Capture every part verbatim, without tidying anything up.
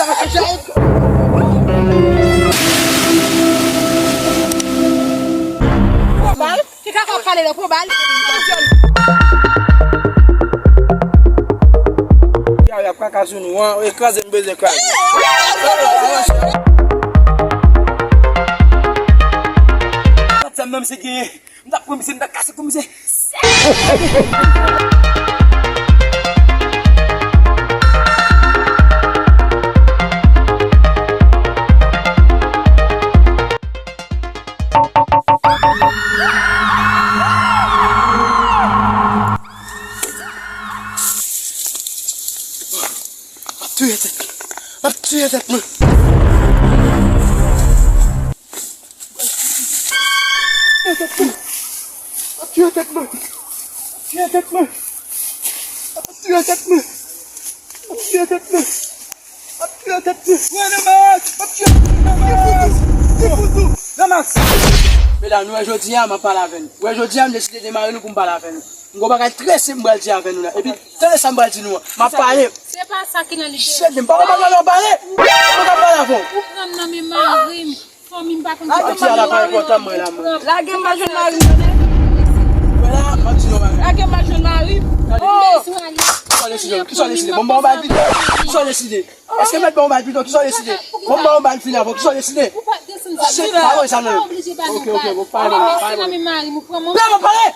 Bal, ki kaka w ap pale la, pran bal. Ya, y ap kaka sou nou, an, e kraze m bezwen kraze. Sa menm si gen M t ap pran misye, m t ap kase kou misye. M ap touye tèt mwen. M ap touye tèt mwen. Ap touye tèt mwen. Ap touye tèt mwen. Ap touye tèt mwen. Ap touye tèt mwen. Ap touye tèt mwen. Wè nan mas. Ap touye tèt mwen. Nan mas. Medam, nou wè jodi a, m ap pale avè nou. Wè jodi a, m deside demare nou pou m pale avè nou. M gon bagay trè senp m pral di avè nou la. Epi, tande sa m pral di nou an. M ap pale. Se pa sa ki nan lide. Chèt, m pa konn bagay la pale. M pa konn pale avè w. Ou pran m nan men mari m. Fanmi m pa konn sa. Pati a la pa enpòtan mwen la, mwen. Lage m pa jwenn mari m, tande. Wè la, m ap di nou bagay. Lage m pa jwenn mari m. Tande. Oh! Kisa w deside? Kisa w deside? Bon, m ba w bal pito. Kisa w deside? Èske m mèt ba w bal pito? Kisa w deside? Bon, m ba w bal fini avè w. Kisa w deside? Shit, pa wè sa non. Ok, ok, bon, pale, pale. Lè m ap pale!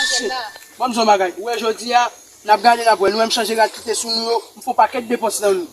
Shit. Ban m di w yon bagay. Ou wè jodi a, n ap gade, n ap wè. Nou menm chanje rad kite sou nou yo. M fè yon pakèt depans nan nou.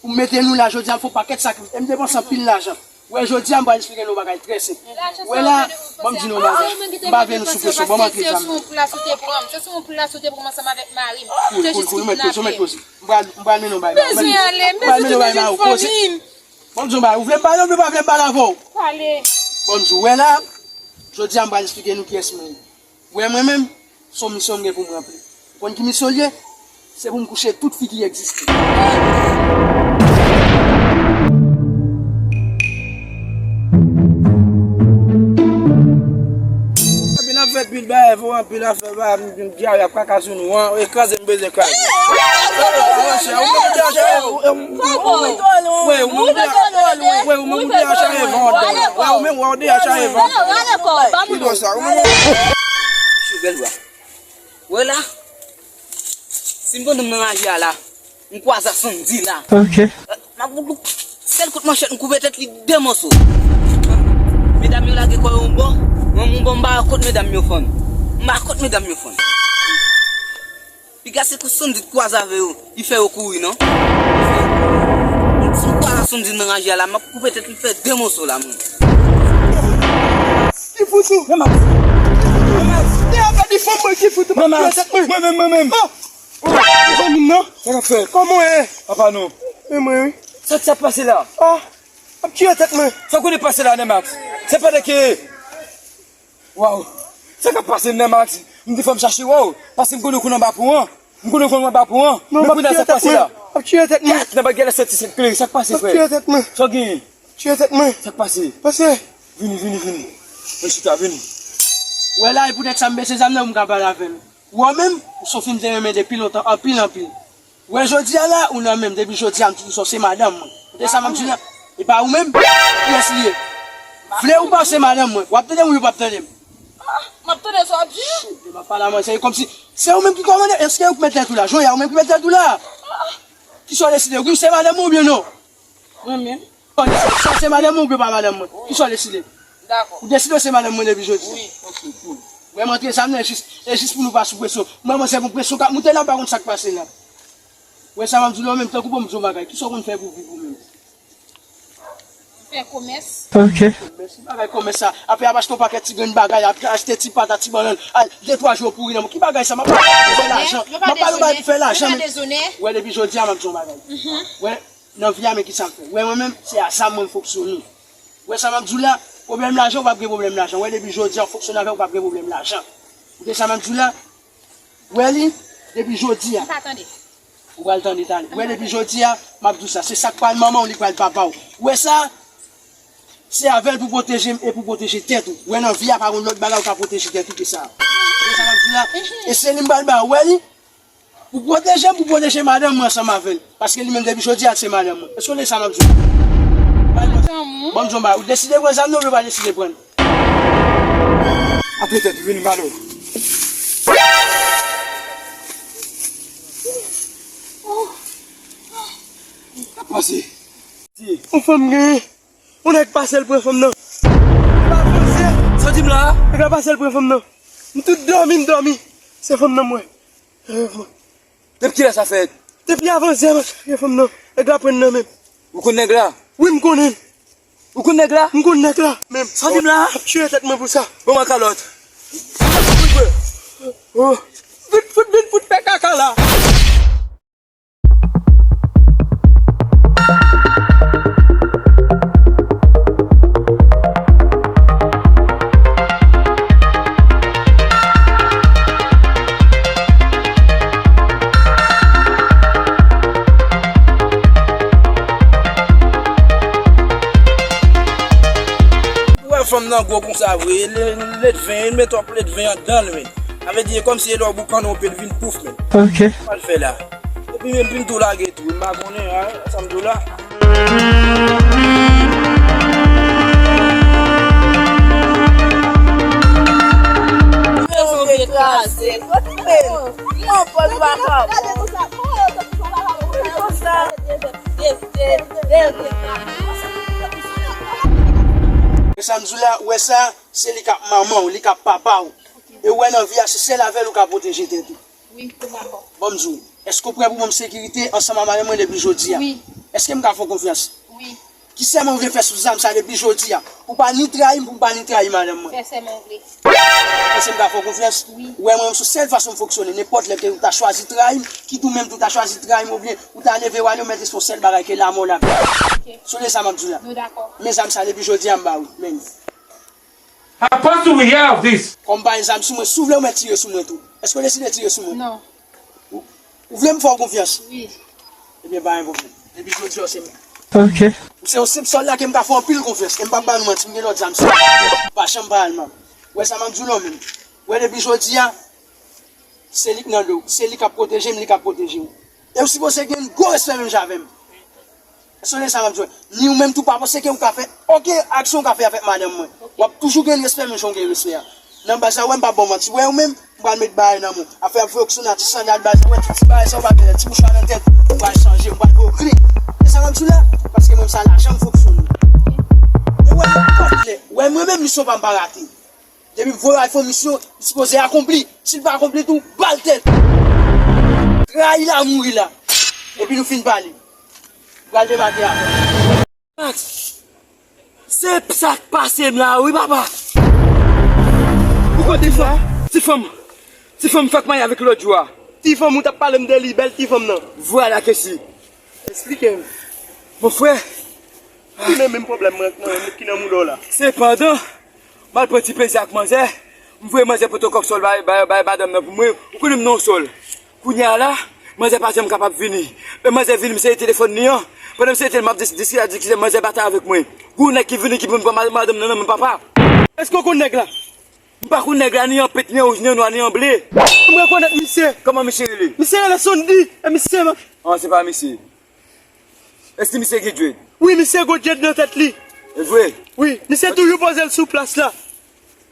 Pou m mete nou la jodi a, m fè yon pakèt sakrifis. E m depanse anpil lajan. Ou wè jodi a, m pral eksplike nou yon bagay trè senp. Ou wè la, ban m di nou yon bagay. M pa vle nou sou presyon. Ban m antre zam nan. Se sou yon plas ou te pran m. Se sou yon plas ou te pran m ansanm avèk mari m. Cool, cool, cool. Ou mèt poze, ou mèt poze. M pral, m pral mennen w bay. Bezwen ale, m bezwen tounen jwenn fanmi m. Bon, m di w bay, ou vle m pale, ou vle pa vle m pale avè w? Pale. Bon, m di w, wè la, jodi a m pral eksplike nou kiyès mwen ye. Wè mwen menm, se yon misyon m gen pou m ranpli. Ou konn ki misyon l ye? Se pou m kouche tout fi ki egziste. Epi n ap fè pil bagay, fè anpil afè, bagay, m di a, y ap kaka sou nou, an, e kraze m bezwen kraze. Monchè, ou menm ou deja, wè, ou menm ou deja chaje van. Wè, ou menm ou deja chaje van. Ki dwa sa, ou menm. Chou bèl bra. Wè la, si m pandan m nan raje a la, m kwaze a Sandy la. Ok. M ap sèl kout manchèt, m koupe tèt li de moso. Medam yo lage kò yo yon bò, mwen yon bò, m pa wè kot medam yo fann. M pa wè kot medam yo fann. Piga se kou Sandy t kwaze avè yo, li fè yo kouri non. Si m kwaze Sandy nan raje a la, m ap koupe tèt li fè de moso la, mwen. Ki fout ou? Men Max. Men Max. Nèg ap di fanm mwen ki fout ou, m ap touye tèt mwen. Mwen menm, mwen menm. Oh! Zanmi m nan? Sa k ap fèt? Kòman w ye? Apa nou. Men mwen wi. Sa k ap pase la? Ah! M ap touye tèt mwen. Sa w konnen pase la, Nèmax? Se pandan ke, waw. Sa k ap pase, Nèmax? M te fè m chache wè w. Paske m konnen w konn anba pon an. M konnen w konn anba pon an. Men kounye a sa k pase la? M ap touye tèt mwen. Nèmax gen lè sèt ti sèt klere. Sa k pase, frè? M ap touye tèt mwen. Sa w genyen? Touye tèt mwen. Sa k pase? Pase. Vini, vini, vini. Mwen chita, vini. Wè la, e poutèt sa m bese zam nan pou m ka pale avè l. Ou menm, ou se yon fi m te renmen depi lontan, anpil, anpil. Wè jodi a la, ou nan men m, depi jodi a, m di w se madanm mwen. Ou tande sa m ap di w la? E pa ou menm? Kiyès li ye? Vle ou pa, se madanm mwen. W ap tande m oubyen w p ap tande m? M ap tande sa w ap di. Shit, m ap pale a mwen, se kòmsi se ou menm ki kòmande, èske ou k met tèt ou la? Joya, ou menm ki met tèt ou la? Kisa w deside? Wi, se madanm mwen oubyen non? Mwen menm. Sa se madanm mwen oubyen pa madanm mwen? Kisa w deside? Dakò. Ou deside w se madanm mwen depi jodi? Wi. Ok, cool. Mwen, m antre zam nan, e jis, e jis pou nou pa sou presyon. Mwen, mwen, se pou presyon k ap moute la, m pa konn sa k pase la. Wè sa m ap di w la, ou menm, tankou bon, m di w yon bagay. Kisa w konn fè pou viv ou menm? Fè komès. Ok. Mèsi, bagay komès sa. Apre, ap achte yon pakèt ti grenn bagay, ap achte ti pat ak ti bannann. Al, de twa jou, ou pouri nan men. Ki bagay sa? M ap pale w pou fè lajan. M ap pale w bagay pou fè lajan, men. Wè, depi jodi a, m ap di w yon bagay. Wè, nan vi a, men kisa m fè. Wè, mwen menm, se a zam mwen m fonksyone. Wè sa m ap di w la, pwoblèm lajan, ou p ap gen pwoblèm lajan. Wè, depi jodi a, ou fonksyone avè m, ou p ap gen pwoblèm lajan. Ou tande sa m ap di w la? Wè li, depi jodi a. M pa tande. Ou pral tande talè. Wè, depi jodi a, m ap di w sa. Se sa k pral manman w, li pral papa w. Wè sa? Se avè l pou pwoteje m e pou pwoteje tèt ou. Wè, nan vi a, pa gen lòt bagay ou ka pwoteje tèt ou ke sa. Wè sa m ap di w la? E se li m pral ba w. Wè li? Pou pwoteje m, pou pwoteje madanm mwen ansanm avè l. Paske li menm depi jodi a, se madanm mwen. Èske w tande sa m ap di w? Ban m di w yon bagay, ou deside pran zam nan oubyen w pa deside pran l? Apre tèt, vini, malo. Sa pase? Yon fanm genyen. Yon nèg pase l pran fanm nan. Nèg la pase. Sa w di m la? Nèg la pase l pran fanm nan. M tout dòmi, m dòmi. Se fanm nan m wè. Depi kilè sa fèt? Depi avan zè m ap chache fanm nan. Nèg la pran nan men m. Ou konn nèg la? Wi, m konnen l. Ou konn nèg la? M konn nèg la. Men sa w di m la? Ap chire tèt mwen pou sa. Bon, mwen kalòt. Oh. Fout, fout, vin fout fè kaka la. Ou wè fanm nan gwo konsa vre, le, ledven, li met twòp ledven anndan l, men. Sa vle di, e kòmsi e lè w boukannen w pye l vin pouf, men. Ok. Sa l fè la? Epi, epi m tou lage tou, m pa konnen, a, sa m tou la. Bezwen kraze, kote w ye? Yon pòz baka w. Konsa. E sa m di w la, ou wè sa, se li k ap manman w, li k ap papa w. E ou wè nan vi a, se sèl avè l ou ka pwoteje tèt ou. Wi, m dakò. Ban m di w, èske w prè pou ban m sekirite ansanm a madanm mwen depi jodi a? Wi. Èske m ka fè w konfyans? Wi. Ki sèman w vle fè sou zam sa depi jodi a? Pou w pa ni trayi m, pou m pa ni trayi madanm mwen. Fè sèman w vle. Èske m ka fè w konfyans? Wi. Ou wè mwen menm, se sèl fason m fonksyone. Nenpòt lè ke ou ta chwazi trayi m, kit ou menm tou ta chwazi trayi m oubyen ou ta leve w ale, ou mèt espere yon sèl bagay ke lanmò l ap. Ok. Sonje sa m ap di w la. Nou dakò. Men zam sa depi jodi a m ba ou. Men. How fast do we have this? Kòm m pa gen zam sou mwen, si w vle ou mèt tire sou mwen tou. Èske w deside tire sou mwen? Non. Ou, ou vle m fè w konfyans? Wi. Ebyen, pa gen pwoblèm. Depi jodi a, w se mwen. Ok. Ou se yon senp sòlda ke m ka fè anpil konfyans. E m p ap ba nou manti, m gen lòt zam sou mwen. Pa janm pa al mal. Ou wè sa m ap di w la menm? Ou wè depi jodi a, se li k nan do w. Se li k ap pwoteje m, li k ap pwoteje w. E ou sipoze gen gwo respè menm jan avè m. Sonje sa m ap di w. Ni ou menm tou pa panse ke ou ka fè okenn aksyon ou ka fè avèk madanm mwen. W ap toujou gen respè menm jan w gen respè a. Nan baz la, w wè m p ap ba w manti. W wè ou menm, m pral met bagay nan men w. Afè ap voye w sou nati sandal baz la, w wè tout ti bagay sa w pa gen, ti mouchwa nan tèt, ou pral chanje, ou pral voye w kle. E sa m ap di w la, paske menm sa lajan m fonksyone. E w wè nenpòt lè, w wè mwen menm misyon pa m pa rate. Depi m voye w al fè yon misyon, li sipoze akonpli. Si l pa akonpli tou, ba l tèt. Trayi l a mouri la. Epi nou fin pale. M pral debake avè w. Max, se sa k pase m la wi, papa. Ou konn ti fanm, ti fanm, ti fanm fèk marye avèk lòt jou a. Ti fanm ou t ap pale m de li, bèl ti fanm nan. Vwala ke si. Eksplike m. Mon frè. Ki menm, menm pwoblèm mwen nan, ki nan mouda w la. Sepandan, m al pran ti plezi ak manzè, m voye manzè pote kòk sòl bay, bay, bay madanm nan pou mwen, ou konnen m nan yon sòl. Kounye a la, manzè pa janm kapab vini. Lè manzè vini, m sere telefòn li an. Pandan m sere telefòn, m ap dis-, diskite, diskite, manzè batay avèk mwen. Gon nèg ki vini, ki vin pran ma-, madanm nan nan men papa. Èske w konn nèg la? M pa konn nèg la, ni an pink, ni an wouj, ni an nwa, ni an ble. M rekonèt misye. Kòman misye rele? Misye rele Sondy. E misye, an, se pa misye. Èske misye gen dread? Wi, misye gon dread nan tèt li. E vre? Wi, misye toujou poze l sou plas la.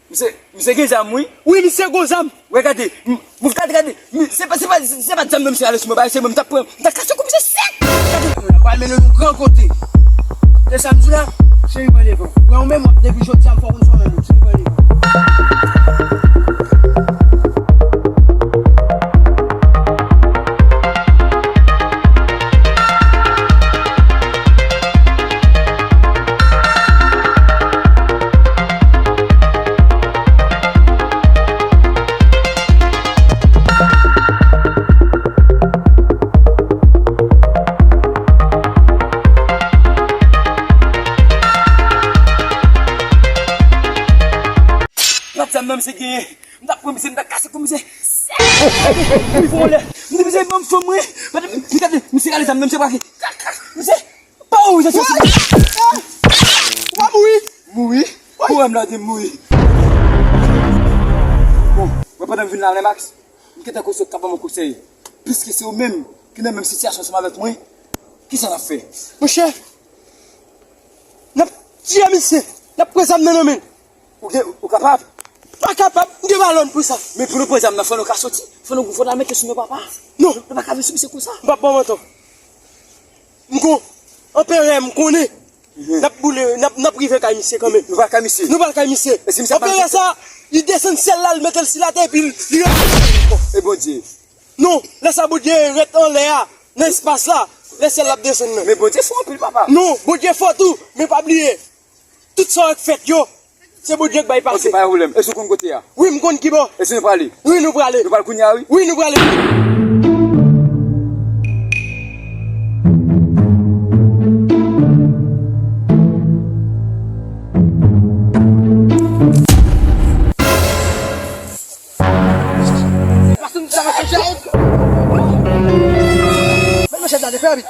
Misye, misye gen zam, wi. Wi, misye gon zam. Wè, gade, m, m, gade, gade, mi, se pa, se pa, se pa zam nan misye ale sou mwen, bagay se mwen, m t ap pran, m t ap kase kou misye sèk. Gade, m pral mennen nou gran kote. E sa m di w la, cheri, pran devan. Wè, ou menm, depi jodi a, m fè w konn sa w menm, cheri, pran devan. Pap sa m nan, misye genyen. M t ap pran misye, m t ap kase kou misye. Li fè yon lè. M di misye, ban m fanm mwen. Gade, misye gade zam nan, misye brake. Misye, pa ou, misye soti. Ou pa mouri. Mouri? Wi. Pou wè m la, te mouri. Bon, mwen pandan m vin la, Max, m gentan koso k ap ban mwen konsèy. Piske se ou menm ki nan menm sitiyasyon ansanm avèk mwen, kisa n ap fè? Monchè, n ap tiye misye, n ap pran zam nan nan men l. Ou gen, ou kapab? Pa kapab, m gen balòn pou sa. Men pou nou pran zam nan, fò nou ka soti. Fò nou, fò n al mete sou nou, papa. Non. Nou pa ka vin sou misye konsa. M p ap ba w manti. M gon anperè, m konnen. Mhm. N ap boule, n ap, n ap rive kay misye kanmenm. Nou pral kay misye. Nou pral kay misye. E si misye ap mal... Anperè sa, li desann syèl la, li mete l sou latè, epi li, li... E Bondye? Non, lè sa Bondye ret anlè a, nan espas la, lè syèl la ap desann nan. Men Bondye fò anpil, papa. Non, Bondye fò tou, men pa bliye, tout sa w wè k fèt yo, se Bondye k bay pase. Ok, pa gen pwoblèm. Èske w konn kote a? Wi, m konn ki bò. Èske nou prale? Wi, nou prale. Nou pral kounye a, wi. Wi, nou prale. Pase m sa, pase m sa. Mèt manchèt la, fè rapid.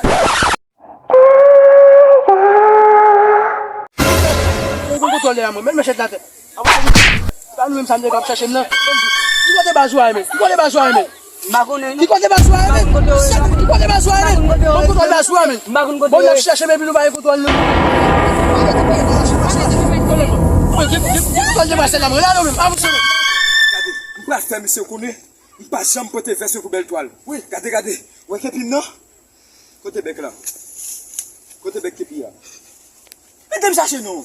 Ou konn kontwòl dèyè mwen, mèt manchèt la tèt. Pa nou menm sa m te ap chache m nan. Ki kote baz ou a, men? Ki kote baz ou a, men? M pa konnen, non. Ki kote baz ou a, men? Ki kote baz ou a, men? Ban m kontwòl baz ou a, men. M pa konn kote yo ye. Bon, n ap chache, men epi nou pa gen kontwòl, non. Ki kote baz la, men? Gade, m pral fè misye konnen. M pa janm pote vès yo pou bèl twal. Wi. Gade, gade. Wè kepi m nan? Kote bèk la? Kote bèk kepi a? Mete m chache non.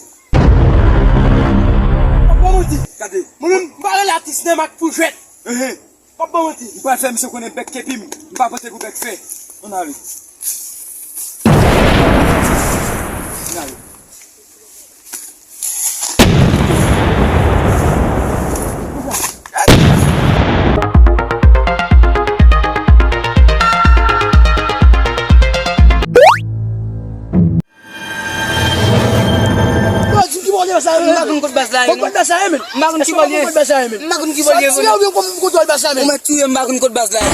Pap ban manti. Gade. Mwen menm, m pa rele atis nan ak pou jwèt. Ehe. Pap ban manti. M pral fè misye konnen bèk kepi m, m pa pote pou bèk fè. Ann ale. Ann ale. Yo, di m ki bò w ye sa, men. M pa konn kot baz la ye, non. Kot baz la ye, men. M pa konn ki bò l ye. Èske w konn kot baz la ye, men? M pa konn ki bò l ye, non. Sa w tire oubyen w konn kot baz la, men? Ou mèt touye m, m pa konn kot baz la ye.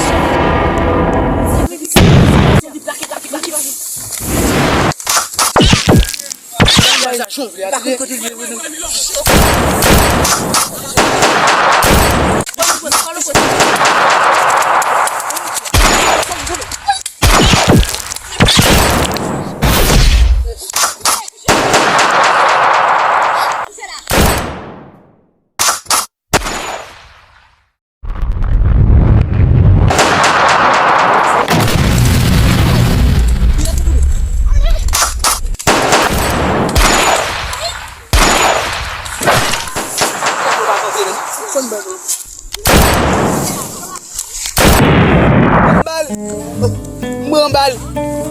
M pran bal.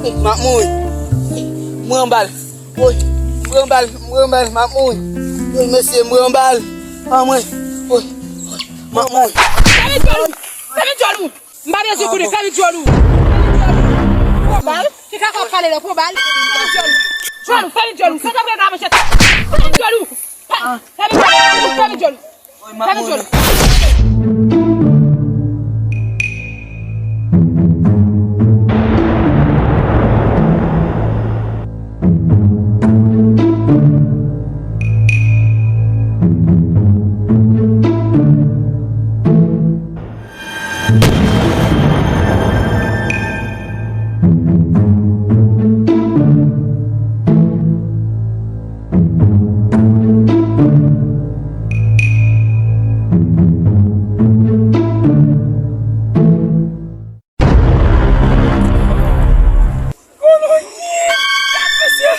M ap mouri. M pran bal. Woy, m pran bal, m pran bal, m ap mouri. Woy, mesye, m pran bal. Anmwe. Woy, woy, m ap mouri. Fèmen djòl ou! Fèmen djòl ou! M pa bezwen konnen, fèmen djòl ou! Pran bal? Ki kaka w ap pale la, pran bal? Fèmen djòl ou! Djòl ou, fèmen djòl ou! Sa t ap rele nan manchèt? Fèmen djòl ou! Fèmen djòl ou! Fèmen djòl ou! Fèmen djòl ou!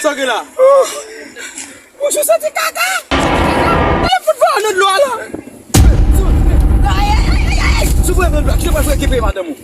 Sa w gen la? Bonjou, santi kaka! Gade fout vòlò nan dlo a la! Ay, ay, ay, ay, ay! Si w vle vin blòk, se mwen ki peye madanm ou.